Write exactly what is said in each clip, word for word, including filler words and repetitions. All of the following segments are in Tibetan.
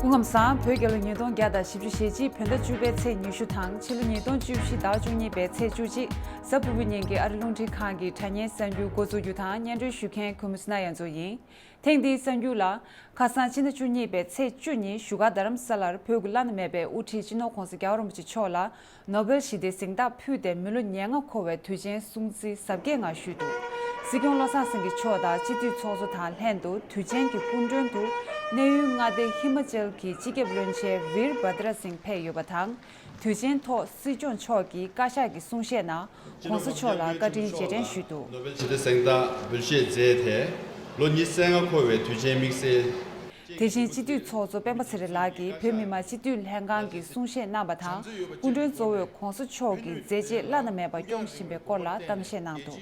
སྐུ་ཁམས་བཟང་། བོད་རྒྱལ་ལོ་ཉིས་སྟོང་བརྒྱ་དང་བཞི་བཅུ་ཞེ་གཅིག་བོད་ཟླ་བཅུ་པའི་ཚེས་ཉི་ཤུ་དང་ཕྱི་ལོ་ཉིས་སྟོང་བཅུ་བཞི་ཟླ་བཅུ་གཉིས་པའི་ཚེས་བཅུ་གཅིག་གཟའ་ཕུར་བུའི་ཉིན་གྱི་ཨ་རི་རླུང་འཕྲིན་ཁང་གི་དྲ་བརྙན་གསར་འགྱུར་འགོ་འཛུགས་རྒྱུ་དང་སྙན་སྒྲོན་ཞུ་མཁན་ཁུ་མུ་སི་ན་ཡ་མཚོ་ཡིན། ཐེངས་འདིའི་གསར་འགྱུར་ལ། ཁ་སང་ཕྱི་ཟླ་བཅུ་གཉིས་པའི་ཚེས་བཅུ་ཉིན་བཞུགས་སྒར་རྡ་རམ་ས་ལར་བོད་ཀྱི་བླ་ན་མེད་པའི་དབུ་ཁྲིད་སྤྱི་ནོར་༧གོང་ས་༧རྒྱལ་བ་རིན་པོ་ཆེ་མཆོག་ལ་ནོ་བེལ་ཞི་བདེའི་གཟེངས་རྟགས་ཕུལ་ཏེ་མི་ལོ་ཉེར་ལྔ་འཁོར་བའི་དུས་ཆེན་སྲུང་བརྩི་གཟབ་རྒྱས་ངང་ཞུས་འདུག་སྲིད་སྐྱོང་བློ་བཟང་སེང་གེ་མཆོག་དང་སྤྱི་འཐུས་ཚོགས་གཙོ་དང་ལྷན་དུ་དུས་ཆེན་གྱི་སྐུ་མགྲོན་དུ་གནས་ཡུལ་མངའ་སྡེ་ཧི་མ་ཅལ་གྱི་སྤྱི་ཁྱབ་བློན་ཆེན་ཝིར་བྷ་དྲ་སིང་ཕེབས་ཡོད་པ་དང་། དུས་ཆེན་ཐོག་སྲིད་སྐྱོང་མཆོག་གིས་བཀའ་ཤག་གི་གསུང་བཤད་ནང་༧གོང་ས་མཆོག་ལ་བཀའ་དྲིན་རྗེས་དྲན་ཞུས་འདུག་ནོ་བེལ་ཞི་བདེ་གཟེངས་རྟགས་འབུལ་བཞེས་མཛད་དེ་ལོ་ཉི་ཤུ་རྩ་ལྔ་འཁོར་བའི་དུས་ཆེན་དམིགས་བསལ། དེ་བཞིན་སྤྱི་འཐུས་ཚོགས་གཙོ་སྤེན་པ་ཚེ་རིང་ལགས་ཀྱིས་བོད་མི་མང་སྤྱི་འཐུས་ལྷན་ཁང་གི་གསུང་བཤད་གནང་བ་དང་། སྐུ་མགྲོན་གཙོ་བོས་༧གོང་ས་མཆོག་གིས་མཛད་རྗེས་བླ་ན་མེད་པ་སྐྱོང་བཞིན་པའི་སྐོར་ལ་གཏམ་བཤད་གནང་འདུག་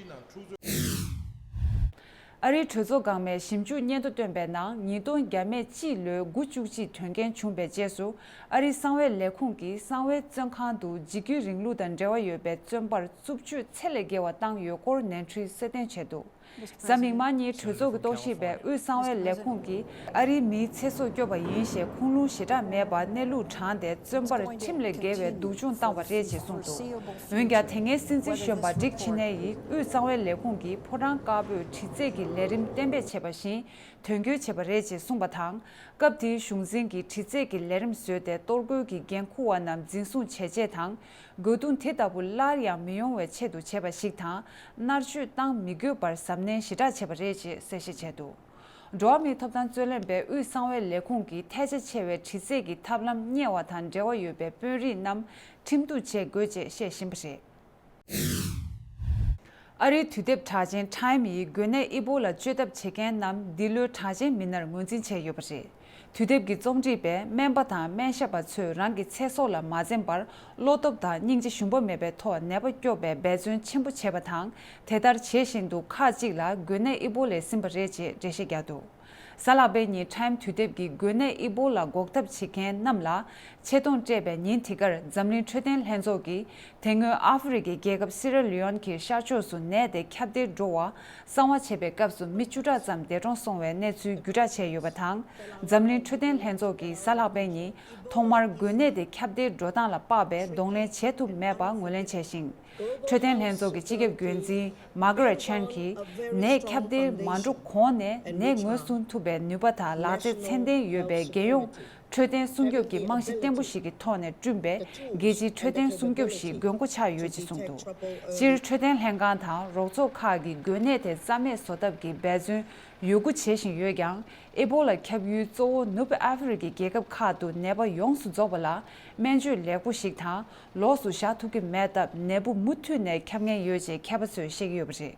ཨ་རིའི་གྲོས་ཚོགས་འགག་མའི་ཞིབ་འཇུག་སྙན་ཐོ་བཏོན་པའི་ནང་ཉིས་སྟོང་བརྒྱ་མེད་གཅིག་ལོའི་དགུ་བཅུ་གཅིག་དོན་རྐྱེན་བྱུང་པའི་རྗེས་སུ་ཨ་རིའི་གསང་བའི་ལས་ཁུངས་ཀྱིས་གསང་བའི་བཙོན་ཁང་དུ་འཇིགས་སྐུལ་རིང་ལུགས་དང་འབྲེལ་བ་ཡོད་པའི་བཙོན་པར་རྩུབ་སྤྱོད་ཚད་ལས་བརྒལ་བ་བཏང་ཡོད་སྐོར་ནོར་འཁྲུལ་གསལ་སྟོན་བྱས་འདུག་གཟའ་མིག་དམར་ཉིན་གྲོས་ཚོགས་ཀྱིས་རྟོག་ཞིབ་པས་དབུས་གསང་བའི་ལས་ཁུངས་ཀྱིས་ཨ་རིའི་མིའི་ཚེ་སྲོག་སྐྱོབ་པ་ཡིན་ཞེས་ཁུངས་ལུང་ཞེ་དྲག་མེད་པར་གནས་ལུགས་དྲངས་ཏེ་བཙོན་པར་ཁྲིམས་ལས་འགལ་བའི་སྡུག་སྦྱོང་བཏང་བ་རེད་ཅེས་གསུངས་འདུག་འོན་ཀྱང་དེ་སྔའི་སྲིད་འཛིན་གཞོན་པ་ཌིག་ཆེ་ནེ་ཡིས་དབུས་གསང་བའི་ལས་ཁུངས་ཀྱིས་ཕོ་བྲང་དཀར་པོས་དྲི་རྩད་ཀྱི་ལས་རིམ་གཏན་འབེབས་བྱས་པ་བཞིན་དོན་འཁྱོལ་བྱས་པ་རེད་ཅེས་གསུངས་པ་དང་། སྐབས་དེའི་གཞུང་འཛིན་གྱིས་དྲི་རྩད་ཀྱི་ལས་རིམ་བཟོས་ཏེ་གཏོར་རྒོལ་གྱི་འགན་འཁུར་བ་རྣམས་འཛིན་བཟུང་བྱས་རྗེས་དང་། དགོས་འདུན་དེ་ལྟ་བུ་སླར་ཡང་མི་ཡོང་བའི་ཆེད་དུ་བྱས་པ་ཞིག་དང་། མནར་གཅོད་བཏང་མི་དགོས་པར་གཟབ་ནན་ཞེ་དྲག་བྱས་པ་རེད་ཅེས་གསལ་བཤད་བྱས་འདུག་འགྲོ་བ་མིའི་ཐོབ་ཐང་རྩོད་ལེན་པས་དབུས་གསང་བའི་ལས་ཁུངས་ཀྱིས་ཐལ་ཆ་ཆེ་བའི་དྲི་རྩད་ཀྱི་ཐབས་ལམ་གཉེར་བ་དང་འབྲེལ་བ་ཡོད་པའི་དཔོན་རིགས་རྣམས་ཁྲིམས་གཏུག་བྱེད་དགོས་ཅེས་བཤད་བཞིན་པ་རེད། ཨ་རིའི་དུས་དེབ་གྲགས་ཅན་ཊའིམ་ཡིས་འགོས་ནད་ཨི་བོ་ལ་བཅོས་ཐབས་བྱེད་མཁན་རྣམས་འདི་ལོའི་གྲགས་ཅན་མི་སྣར་ངོས་འཛིན་བྱས་ཡོད་པ་རེད། དུས་དེབ་ཀྱི་རྩོམ་སྒྲིག་པས་སྨན་པ་དང་སྨན་ཞབས་པ་ཚོས་རང་གི་ཚེ་སྲོག་ལ་མ་འཛེམས་པར་བློ་སྟོབས་དང་སྙིང་རྗེ་ཞུམ་པ་མེད་པའི་ཐོག་ནད་པ་སྐྱོབ་པའི་འབད་བརྩོན་ཆེན་པོ་བྱས་པ་དང་། དེ་ལྟར་བྱེད་བཞིན་དུ་ཁག་ཅིག་ལ་འགོས་ནད་ཨི་བོ་ལས་ཟིན་པ་རེད་ཅེས་འགྲེལ་བཤད་བརྒྱབ་འདུག་གཟའ་ལྷག་པའི་ཉིན་ཊའིམ་དུས་དེབ་ཀྱིས་འགོས་ནད་ཨི་བོ་ལ་འགོག་ཐབས་བྱེད་མཁན་རྣམས་ལ་ཆེ་མཐོང་སྤྲད་པའི་ཉིན་དེ་གར་འཛམ་གླིང་འཕྲོད་བསྟེན་ལྷན་ཚོགས་ཀྱིས་དེ་སྔོན་ཨ་ཧྥེ་རི་ཁའི་རྒྱལ་ཁབ་སི་ར་ལི་ཡོན་གྱི་ཤར་ཕྱོགས་སུ་ནད་དེ་ཁྱབ་གདལ་འགྲོ་བར་གསང་བ་བྱས་པའི་སྐབས་སུ་མི་བཅུ་ཕྲག་ཙམ་འདས་གྲོངས་སོང་བའི་གནས་ཚུལ་བརྒྱུད་བསྒྲགས་བྱས་ཡོད་པ་དང་། འཛམ་གླིང་འཕྲོད་བསྟེན་ལྷན་ཚོགས་ཀྱིས་གཟའ་ལྷག་པའི་ཉིན་ཐོག་མར་འགོས་ནད་དེ་ཁྱབ་གདལ་འགྲོ་སྟངས་ལ་དཔག་པའི་གདོང་ལེན་བྱེད་ཐུབ་མེད་པ་ངོས་ལེན་བྱས་ཤིང་། འཕྲོད་བསྟེན་ལྷན་ཚོགས་ཀྱི་སྤྱི་ཁྱབ་འགན་འཛིན་མཱ་ག་རེ་ཆན་གྱིས་ནད་ཁྱབ་གདལ་མ་འགྲོ་གོང་ནས་ནད་ངོས་བཟུང་ཐུབ་པའི་ནུས་པ་དང་ལག་རྩལ་ཚད་ལྡན་ཡོད་པའི་རྒྱལ་ཡོངས་འཕྲོད་བསྟེན་སྲུང་སྐྱོབ་ཀྱི་རྨང་གཞི་བརྟན་པོ་ཞིག་གི་ཐོག་ནས་བསྐྲུན་པའི་རྒྱལ་སྤྱིའི་འཕྲོད་བསྟེན་སྲུང་སྐྱོབ་ཞིག་དགོས་མཁོ་ཆགས་ཡོད་ཅེས་གསུངས་འདུག་སྤྱིར་འཕྲོད་བསྟེན་ལྷན་ཁང་དང་རོགས་ཚོགས་ཁག་གིས་འགོས་ནད་དེ་རྩ་མེད་བཟོ་ཐབས་ཀྱི་འབད་བརྩོན་ཡོད་རྒུ་བྱེད་བཞིན་ཡོད་ཀྱང་། ཨེ་བོ་ལ་ཁྱབ་ཡུལ་གཙོ་བོ་ནུབ་ཨ་ཧྥེ་རི་ཁའི་རྒྱལ་ཁབ་ཁག་ཏུ་ནད་པ་ཡོངས་སུ་རྫོགས་པ་ལ་སྨན་བཅོས་ལེགས་པོ་ཞིག་དང་ལོགས་སུ་བཞག་ཐུབ་ཀྱི་མེད་སྟབས། ནད་འབུ་མུ་མཐུད་ནས་ཁྱབ་ཉེན་ཡོད་ཅེས་མཁས་པ་ཚོས་བཤད་ཀྱི་ཡོད་པ་རེད།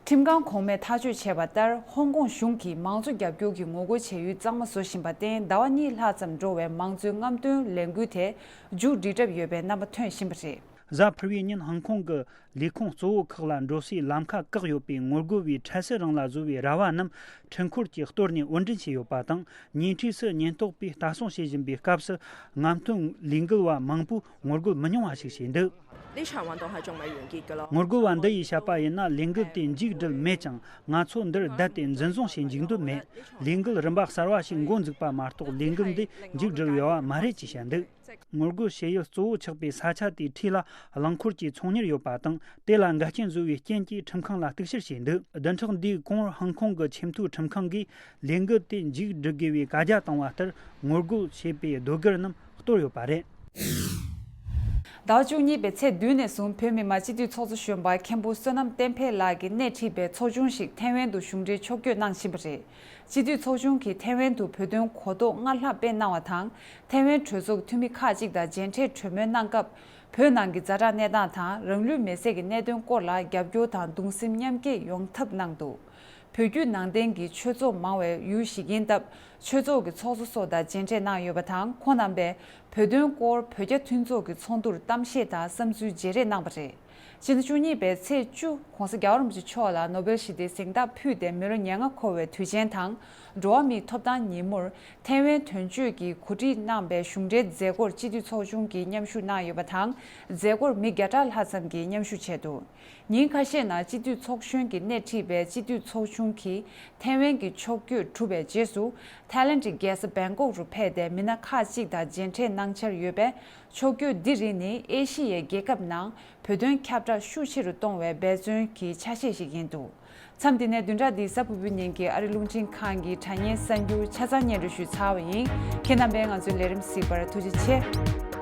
ཁྲིམས་ཁང་གོང་མས་ཐག་གཅོད་བྱས་པ་ལྟར། ཧོང་ཀོང་གཞུང་གིས་མང་གཙོ་རྒྱབ་སྐྱོར་གྱི་ངོ་རྒོལ་བྱ་ཡུལ་གཙང་མ་བཟོ་བཞིན་པར་བརྟེན། ཟླ་བ་གཉིས་ལྷག་ཙམ་འགྲོ་བའི་མང་གཙོའི་རྔམ་སྟོན་ལས་འགུལ་དེ་མཇུག་སྒྲིལ་གྲབས་ཡོད་པའི་རྣམ་པ་ཐོན་བཞིན་པ་རེད། གཟའ་ཕུར་བུའི་ཉིན་ཧང་ཀོང་གི་ལས་ཁུངས་གཙོ་བོ་ཁག་ལ་འགྲོ་སའི་ལམ་ཁ་བཀག་ཡོད་པའི་ངོ་རྒོལ་བའི་འཕྲལ་སེལ་རིང་ལ་བཟོ་བའི་ར་བ་རྣམས་འཕྲུལ་འཁོར་གྱིས་གཏོར་ནས་དབོར་འདྲེན་བྱས་ཡོད་པ་དང་། ཉེ་འཁྲིས་སུ་ཉེན་རྟོག་པས་ལྟ་སྲུང་བྱེད་བཞིན་པའི་སྐབས་སུ། རྔམ་སྟོན་ལས་འགུལ་བ་མང་པོས་ངོ་རྒོལ་མི་ཉུང་བ་ཞིག་བྱས་འདུག 呢場運動係仲未完結㗎咯。 ངོ་རྒོལ་བ་འདི་ཡིས་བཤད་པ་ཡིན་ན། ལས་འགུལ་དེ་མཇུག་སྒྲིལ་མེད་ཀྱང་། ང་ཚོ་འདིར་བསྡད་དེ་འཛིན་བཟུང་བྱེད་འཇུག་འདོད་མེད། ལས་འགུལ་རིམ་པ་གསར་བ་ཞིག་འགོ་འཛུགས་པ་མ་གཏོགས། ལས་འགུལ་འདི་མཇུག་སྒྲིལ་ཡོད་པ་མ་རེད་ཅེས་བཤད་འདུག་ངོ་རྒོལ་བྱེད་ཡུལ་གཙོ་བོ་ཆགས་པའི་ས་ཆ་དེའི་འཁྲིས་ལ་རླངས་འཁོར་གྱི་ཚོང་གཉེར་ཡོད་པ་དང་། དེ་ལ་འགལ་རྐྱེན་བཟོ་བའི་རྐྱེན་གྱིས་ཁྲིམས་ཁང་ལ་གཏུག་བཤེར་བྱས་འདུག་བདུན་ཕྲག་འདིའི་གོང་ཧང་ཀོང་གི་ཆེས་མཐོའི་ཁྲིམས་ཁང་གིས་ལས་འགུལ་དེ་མཇུག་སྒྲིལ་དགོས་པའི་བཀའ་རྒྱ་བཏང་བ་ལྟར། ངོ་རྒོལ་བྱེད་པའི་སྡོད་སྒར་རྣམས་གཏོར་ཡོད་པ་རེད། ཟླ་བ་བཅུ་གཉིས་པའི་ཚེས་བདུན་ནས་བཟུང་བོད་མི་མང་སྤྱི་འཐུས་ཚོགས་གཙོ་གཞོན་པ་མཁན་པོ་བསོད་ནམས་བསྟན་འཕེལ་ལགས་ཀྱིས་སྣེ་ཁྲིད་པའི་ཚོགས་ཆུང་ཞིག་ཐའེ་ཝན་དུ་གཞུང་འབྲེལ་ཕྱོགས་བསྐྱོད་གནང་བཞིན་པ་རེད། སྤྱི་འཐུས་ཚོགས་ཆུང་གིས་ཐའེ་ཝན་དུ་བོད་དོན་གོ་རྟོགས་སྔར་ལྷག་སྤེལ་གནང་བ་དང་། ཐའེ་ཝན་གྲོས་ཚོགས་འཐུས་མི་ཁག་ཅིག་དང་མཇལ་འཕྲད་གྲོས་མོལ་གནང་སྐབས། བོད་ནང་གི་ཛ་དྲག་གནས་སྟངས་དང་རང་ལུས་མེར་སྲེག་གི་གནད་དོན་སྐོར་ལ་རྒྱབ་སྐྱོར་དང་གདུང་སེམས་མཉམ་སྐྱེད་ཡོང་ཐབས་གནང་འདུག་བོད་བརྒྱུད་ནང་བསྟན་གྱི་ཆོས་ཚོགས་མང་བའི་ཡུལ་ཞིག་ཡིན་སྟབས། ཆོས་ཚོགས་ཀྱི་ཚོགས་གཙོ་སོགས་དང་མཇལ་འཕྲད་གནང་ཡོད་པ་དང་། ཁོང་རྣམ་པས་བོད་དོན་སྐོར་བོད་རྒྱ་མཐུན་ཚོགས་ཀྱི་ཚོགས་འདུར་གཏམ་བཤད་དང་བསམ་ཚུལ་བརྗེ་རེས་གནང་བ་རེད། ཕྱི་ཟླ་བཅུ་གཉིས་པའི་ཚེས་བཅུ། ྋགོང་ས་རྒྱལ་བ་རིན་པོ་ཆེ་མཆོག་ལ་ནོ་བེལ་ཞི་བདེའི་གཟེངས་རྟགས་ཕུལ་ཏེ་མི་ལོ་ཉེར་ལྔ་འཁོར་བའི་དུས་ཆེན་དང་། འགྲོ་བ་མིའི་ཐོབ་ཐང་ཉིན་མོར་ཐའེ་ཝན་དོན་གཅོད་ཀྱིས་གོ་སྒྲིག་གནང་བའི་གཞུང་འབྲེལ་མཛད་སྒོར་སྤྱི་འཐུས་ཚོགས་ཆུང་གིས་མཉམ་ཞུགས་གནང་ཡོད་པ་དང་། མཛད་སྒོར་མི་བརྒྱ་ཕྲག་ལྷག་ཙམ་གྱིས་མཉམ་ཞུགས་བྱས་འདུག་ཉིན་ཁ་ཤས་ནང་སྤྱི་འཐུས་ཚོགས་གཞོན་གྱིས་སྣེ་ཁྲིད་པའི་སྤྱི་འཐུས་ཚོགས་ཆུང་གིས་ཐའེ་ཝན་གྱི་ཕྱོགས་བསྐྱོད་གྲུབ་པའི་རྗེས་སུ། ཐའི་ལེན་གྱི་རྒྱལ་ས་བེང་ཀོག་རུ་ཕེབས་ཏེ་མི་སྣ་ཁག་ཅིག་དང་མཇལ་འཕྲད་གནང་འཆར་ཡོད་པས། ཕྱོགས་བསྐྱོད་འདི་རིགས་ནི་ཨེ་ཤི་ཡའི་རྒྱལ་ཁབ་ནང་བོད་དོན་ཁྱབ་བསྒྲགས་ཤུགས་ཆེ་རུ་གཏོང་བའི་འབད་བརྩོན་གྱི་ཆ་ཤས་ཤིག་ཡིན་འདུག་མཚམས་འདི་ནས་བདུན་ཕྲག་འདིའི་གཟའ་ཕུར་བུའི་ཉིན་གྱི་ཨ་རི་རླུང་འཕྲིན་ཁང་གི་དྲ་བརྙན་གསར་འགྱུར་ཆ་ཚང་སྙན་སྒྲོན་ཞུས་ཚར་བ་ཡིན། ཁྱེད་རྣམ་པས་ང་ཚོའི་ལས་རིམ་གཟིགས་པར་ཐུགས་རྗེ་ཆེ།